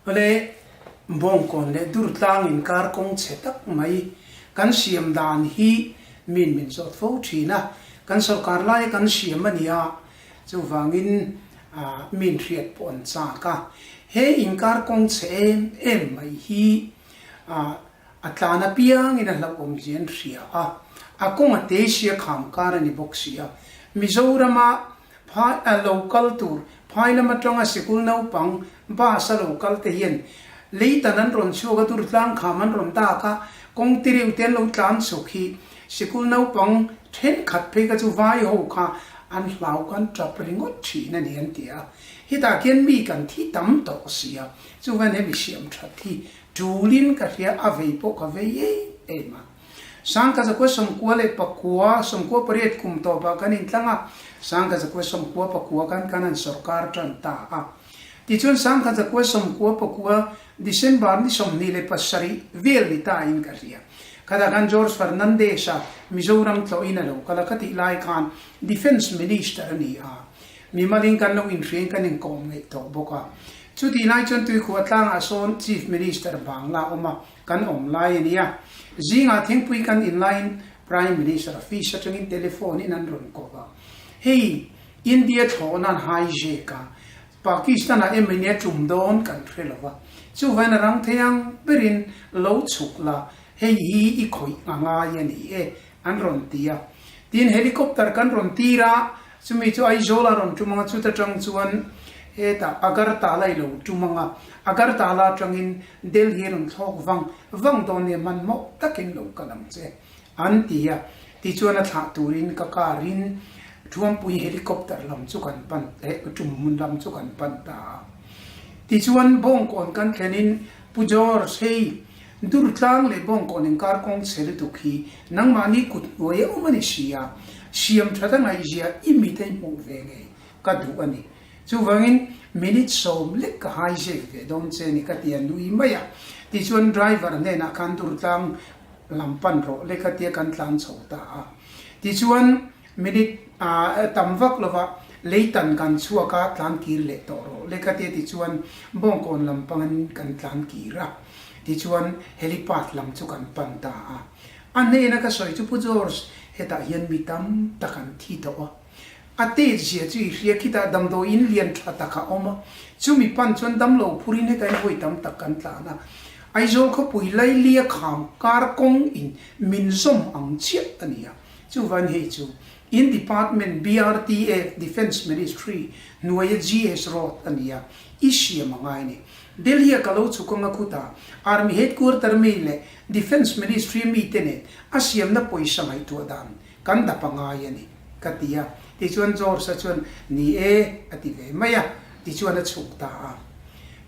Awle, Bawngkawn leh Durtlang inkar kawng chhe tak mai kan siam dan hi min min zawt fo thin a, kan sawrkar laia kan siam a nia, chuvangin min hriat pawh an chak a. He inkar kawng chhe em em mai hi a tlan apiangin a hlauhawm zia an hria a, a kawng a te sia kham kar a ni bawk si a. Mizorama Phai a lo kal tur, phai lam atanga sikul naupang bus a lo kal te hian leitan an rawn chhuak a, durtlang kham an rawn dak a, kawng ti reuh te an lo tlan chhuk hi sikul naupang thenkhat phei kha chu vai ho kha an hlau khan tap ringawt thin a ni an ti a. Hetah khian mi kan thi tam tawh si a, chuvan hemi siam that hi tulin ka hria a vei pawh ka vei em em a. Sangka zakua 98 leh pakua, 98 kum tawpah kan intlang a, sangka zakua 90 pakua khan kan han sawrkar tan ta a. Tichuan sangka zakua 94 December ni 27 vel ni ta in ka hria. Khatah khan George Fernandes-a Mizoram tlawhin a lo kal a, khatih lai khan Defence Minister a ni a. Mimalin kan lo inhriain kan inkawm ngeih tawh bawk a. Chutih lai chuan Tuikhuah tlangah sawn Chief Minister Bangla a awm a, Kan awm lai a nia. Zingah thingpui kan in laiin Prime Minister office atangin telephone in an rawn kawp a. Hei India thlawhna an hijack a, Pakistan ah emaw nia tum dawn kan hre lo va. Chuvain a rang thei ang berin lo chhuk la, hei hi i khawih a ngai a ni e, an rawn ti a. Tin, helicopter kan rawn tir a, chumi chu Aizawl a rawn tum ang a, chuta tang chuan hetah Agartala i lo tum ang a, Agartala atangin Delhi a rawn thlawk vang vang dawn nia hmanhmawh takin lo kal ang che, an ti a. Tichuan a thlah turin ka car in Thuampui helicopter lam chu kan pan, eh, tum hmun lam chu kan pan ta a. Tichuan Bawngkawn kan thlenin Pu George, hei, Durtlang leh Bawngkawn inkar kawng chhe lutuk hi nangmahni kut hnuai a awm a ni si a, siam that a ngaihzia i mit a i hmuh ve ngei ka duh a ni. Chuvangin minute 10 lek ka hai zek ve dawn che ni ka ti a nui mai a. Tichuan driver hnenah khan Durtlang lam pan rawh le ka tia kan tlan chho ta a. Tichuan Minute a tam vak lova leitan kan chhuak a, tlan kir leh tawh rawh. Lehkha te tichuan Bawngkawn lam pangin kan tlan kir a, tichuan helipad lam chu kan pan ta a. A hnena ka sawi chu Pu George, hetah hian mi tam tak an thi tawh a. A tet zia chu i hria khitah damdawi in lian tha tak a awm a, chumi pan chuan damlo phurin hetah hian vawi tam tak kan tlan a. Aizawl khawpui Lailia kham kar kawng in min zawm ang chiah a ni a. Chuvan hei chu in department BRTF Defence Ministry hnuaia GS Road a ni a, i siam a ngai a ni. Delhi a ka lo chhuk anga khutah Army Headquarter mi leh Defence Ministry mite nen a siamna pawisa ngaihtuah dan kan dap a ngai a ni, ka ti a. Tichuan George-a chuan ni e a ti ve mai a, tichuan a chhuk ta a.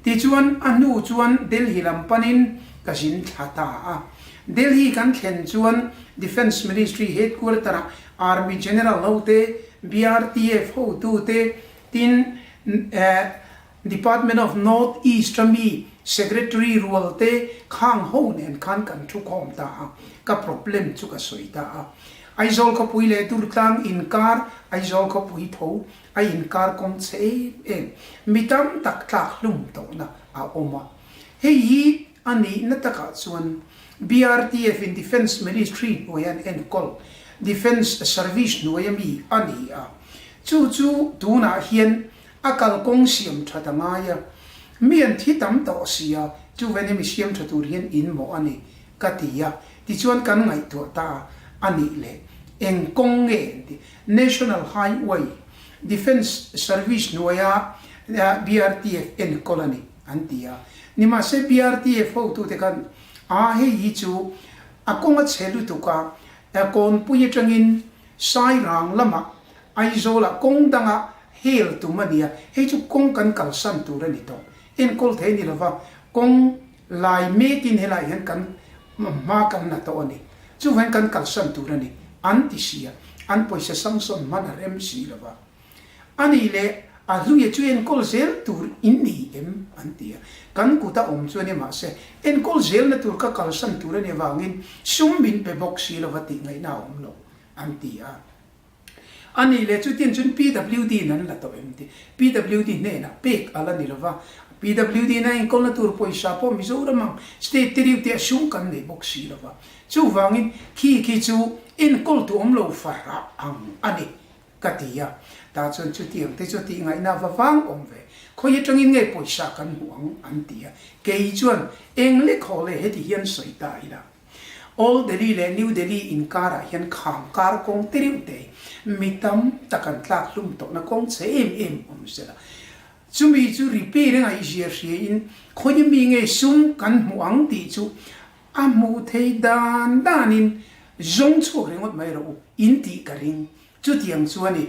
Tichuan a hnu chuan Delhi lam panin ka zin thla ta a. Delhi kan thlen chuan Defence Ministry Headquarter ah Army General ho te, BRTF hotu te, tin Department of North East a mi Secretary rual te khang ho nen khan kan thu khawm ta a, ka problem chu ka sawi ta a. Aizawl khawpui leh Durtlang inkar Aizawl khawpui tho a inkar kawng chhe em em, mi tam tak tlak hlum tawhna a awm a. Hei hi a nihna takah chuan BRTF in Defence Ministry hnuaia an enkawl, Defence Service hnuaia mi a ni a. Chu chu tunah hian a kalkawng siam that a ngai a, mi an thi tam tawh si a, chuven hemi siam tha tur hian in mawh a ni ka ti a. Tichuan kan ngaihtuah ta a, a nih leh eng kawng nge an ti? National Highway Defence Service hnuaia BRTF enkawl a ni an ti a. Nimahse BRTF hotute khan a hei hi chu a kawng a chhe lutuk a, Kawnpui atangin Sairang lamah Aizawlah kawng danga hel tum a ni a, hei chu kawng kan kalsan tur a ni tawh. Enkawl thei a ni lova, kawng lai mekin helaiah hian kan hma kan la tawh a ni. Chuvangin kan kalsan tur a ni, an ti si a, an pawisa sanction hman a rem si lo va. A nih leh a hluia chu enkawl zel tur in ni em? an ti a. Kan kut a awm chu a ni mahse, enkawl zelna tur ka kalsan tur a ni avangin sum min pe bawk si lo va tih ngaihna a awm lo, an ti a. A nih leh chutiang chuan PWD in an la tawh em ti? PWD hnenah pek a la ni lo va. PWD na enkawlna tur pawisa pawh Mizoram ang state te riu te a sum kan nei bawk si lo va. Chuvangin khi khi chu enkawltu awm lo farah ang a ni ka ti a. Tah chuan chutiang te chu tih ngaihna va vang awm ve. Khawi atangin nge pawisa kan hmuh ang an ti a. Kei chuan eng lek haw le heti hian sawi ta ila. Old Delhi leh New Delhi inkarah hian kham kar kawng te reuh te mi tam tak an tlak hlum tawhna kawng chhe em em awm sela. Chumi chu repair a ngaihzia hriain khawi mi nge sum kan hmuh ang tih chu a hmuh thei dan danin zawng chhuak ringawt mai rawh u in tih ka ring. Chutiang chu a ni.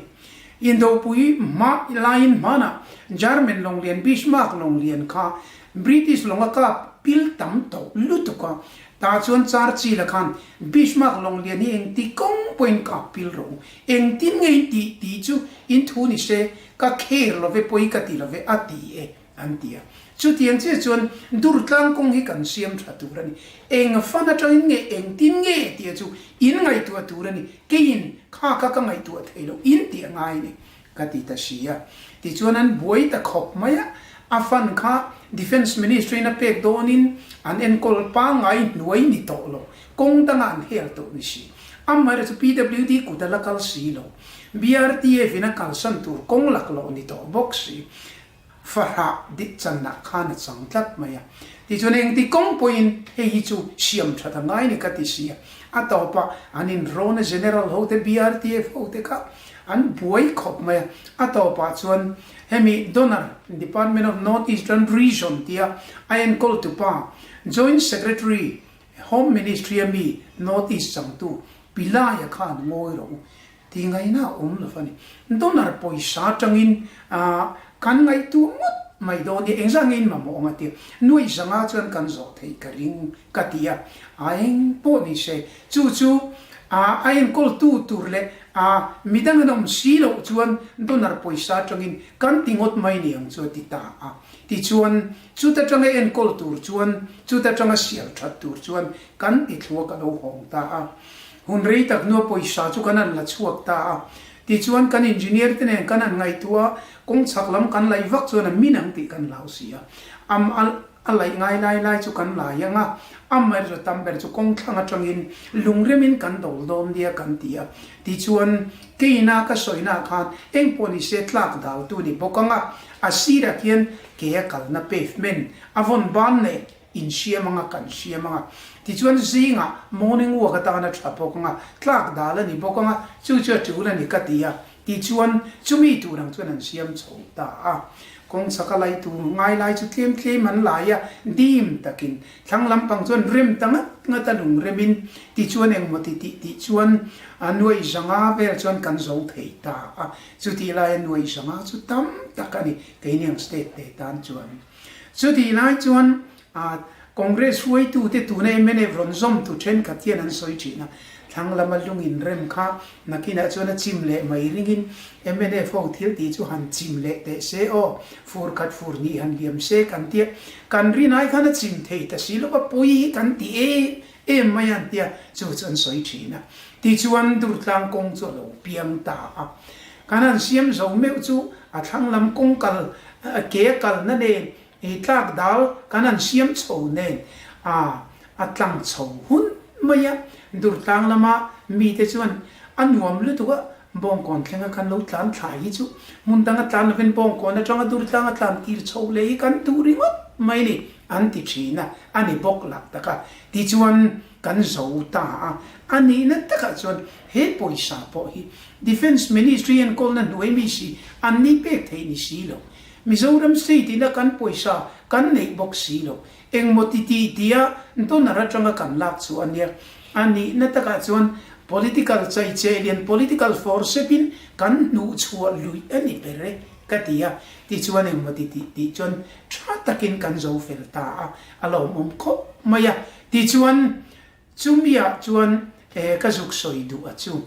Indopui hma laiin hmanah German lawnglian Bismarck lawnglian kha British lawng a kap pil tam tawh lutuk a, tah chuan Churchill a khan Bismarck lawnglian hi engti kawng pawhin kap pil rawh u, engtin nge in tih tih chu in thu ni se, ka care love pawi ka ti love a ti e. An ti a. Chutiang chiah chuan Durtlang kawng hi kan siam tha tur a ni. Eng fan atangin nge engtin nge tih chu in ngaihtuah tur a ni. Keiin kha kha ka ngaihtuah thei lo in tih a ngai a ni ka ti ta si a. Tichuan an buai ta khawp mai a. A fan kha Defence Ministry in a pek dawnin an enkawl pangngai hnuai ni tawh lo. Kawng dangah an hel tawh ni si. Amaherawhchu chu PWD kut a la kal si lo. BRTF in a kalsan tur kawng lak loh ni tawh bawk si. Fahrah dik channa khan a chang tlat mai a. Tichuan engti kawng pawhin hei hi chu siam that a ngai ni ka ti si a. A tawpah an inrawn a General ho te BRTF ho te kha an buai khawp mai a. A tawpah chuan hemi Donor Department of North Eastern Region tia a enkawl tupa Joint Secretary Home Ministry a mi North East changtu Pilaia khan ngawi rawh u. Ti ngaihna a awm lo a ni. Donor pawisa atangin kan ngaihtuah ngawt mai dawn nia, engzah nge in mamawh ang a tia. Nuaih zanga chuan kan zawh theih ka ring ka ti a, a eng pawh ni se, chu chu a enkawltu tur leh midang an awm si loh chuan donor pawisa atangin kan ti ngawt mai ni ang chu a ti ta a. Tichuan chuta tanga enkawl tur chuan, chuta tanga sial that tur chuan kan ti thluak a lo hawng ta a. Hun rei tak hnua pawisa chu kan han la chhuak ta a, tichuan kan engineer te nen kan han ngaihtuah a, kawng chhak lam kan laih vak chuan a min ang tih kan hlau si a, am a a laih ngai lai lai chu kan lai ang a, amaherawhchu tam ber chu kawng thlang atangin lungremin kan dawl dawn nia kan ti a, tichuan keina ka sawina ah khan engpawh ni se tlak daltu ni bawk ang a, a sirah khian ke a kalna pavement a vawn ban leh Insiam anga kan siam anga, tichuan zingah morning walk atana tha bawk anga, tlak dal a ni bawk anga, chu chu a tul a ni ka ti a, tichuan chumi tur ang chuan an siam chho ta a. Kawng chhaka lai tur ngai lai chu tlem tlem an lai a, dim takin thlang lampang chuan rem ta ngat ngat a lung remin, tichuan engmaw ti tih tih chuan a nuaih zanga vel chuan kan zo thei ta a, chutih laia nuaih zanga chu tam tak a ni keiniang state te tan chuan. Chutih lai chuan Congress hruaitute tuna mnf rawn zawmtu thenkhat hian an sawi thin a, thlang lama lung inrem kha nakinah chuan a chim leh mai ringin mnf ho thil tih chu han chim leh teh se aw, fur khat fur hnih han liam se kan tia, kan rinai khan a chim thei ta si lova pui hi kan ti em em mai a an tia, chu chu an sawi thin a. Tichuan Durtlang kawng chu a lo piang ta a, kan han siam zo meuh chu a thlang lam kawng kal Ke a kalna nen, i tlak dal kan han siam chho nen a a tlang chho hun mai a. Durtlang lama mite chuan a nuam lutuk a, Bawngkawn thlenga kan lo tlan thla hi chu hmun danga tlan lovin Bawngkawn atanga Durtlang a tlan kir chho leh hi kan duh ringawt mai ni an ti thin a, a ni bawk lah tak a. Tichuan kan zo ta a, a nihna takah chuan he pawisa pawh hi Defence Ministry enkawlna hnuai mi si an ni pek theih ni si lo. Mizoram State ina kan pawisa kan neih bawk si lo. Engmaw ti tih tia donor atanga kan lak chu a nia. A nihna takah chuan political chaicheh lian political forcep in kan hnuhchhuah luih a ni ber e ka ti a. Tichuan engmaw ti tih tih chuan tha takin kan zo fel ta a, a lawmawm khawp mai a. Tichuan Chumiah chuan ka zuk sawi duh a chu.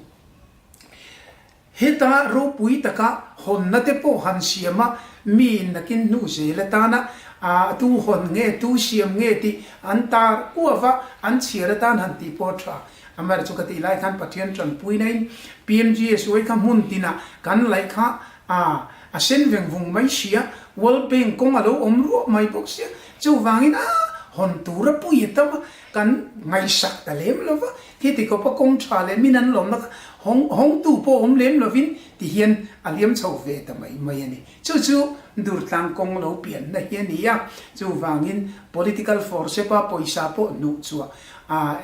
Heta ropui taka hawnna te pawh han siam a, mi in nakin hnu zel atana a tu hawn nge, tu siam nge tih an tar uap a, an chhiar atan han tih pawh a tha. Amaherawhchu chu ka tih lai khan Pathian tanpuina in PMGSY kha hmun tinah kan laih kha a. A sen veng vung mai sia, World Bank kawng a lo awm ruah mai bawk sia, chuvangin a hawn tur a pui a tam a, kan ngaihsak ta lem lo va, khiti khawpa kawng tha leh min an lawmna kha hawng hawngtu pawh awm lem lovin ti hian a liam chho ve ta mai mai a ni. Chu chu Durtlang kawng lo pianna hi a ni a, chuvangin political force pa pawisa pawh hnuh chhuah a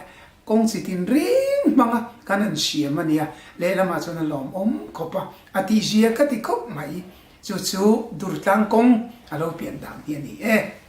Kawng chi tin reng hmanga kan han siam a nia, lehlamah chuan a lawmawm khawp a, a tihzia ka ti khawp mai. Chu chu Durtlang kawng a lo pian dan hi a ni e.